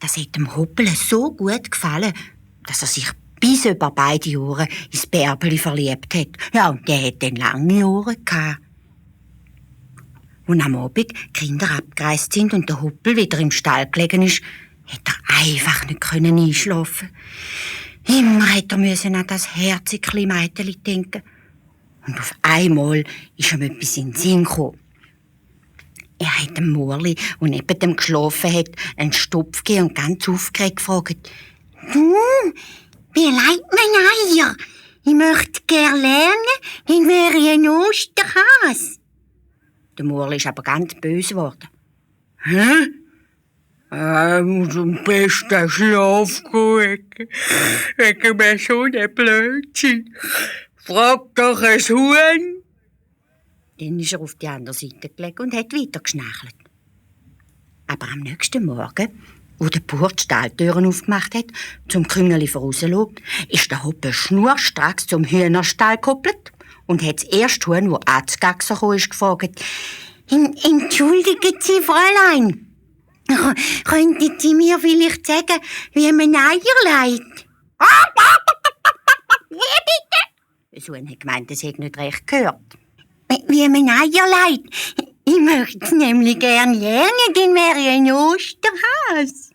Das hat dem Hoppel so gut gefallen, dass er sich bis über beide Ohren ins Bärbeli verliebt hat. Ja, und der hat dann lange Ohren gehabt. Als am Abend die Kinder abgereist sind und der Hoppel wieder im Stall gelegen ist, hat er einfach nicht einschlafen. Immer hat er an das herzige Mädchen denken. Und auf einmal ist ihm etwas in den Sinn gekommen. Er hat dem Murli, der neben dem geschlafen hat, einen Stopf gegeben und ganz aufgeregt gefragt: «Du, wie leitet man Eier? Ich möchte gerne lernen, dann wäre ich ein Osterhase.» Der Murli ist aber ganz böse geworden. «Hä? Zum besten Schlaf gehen, wegen mir so einen Blödsinn. Frag doch ein Huhn.» Dann ist er auf die andere Seite gelegt und hat weiter geschnarchelt. Aber am nächsten Morgen, wo der Bauer die Stalltüren aufgemacht hat, zum Küngeli vorauszuschauen, ist der Hoppel schnurstracks zum Hühnerstall gekoppelt und hat das erste Huhn, das anzugaxen kam, gefragt: «Entschuldigen Sie, Fräulein, könnten Sie mir vielleicht sagen, wie man Eier legt?» «Wie bitte?» Das Huhn hat gemeint, es hätte nicht recht gehört. «Wie man Eier legt. Ich möchte es nämlich gerne lernen, dann wäre ich ein Osterhase.»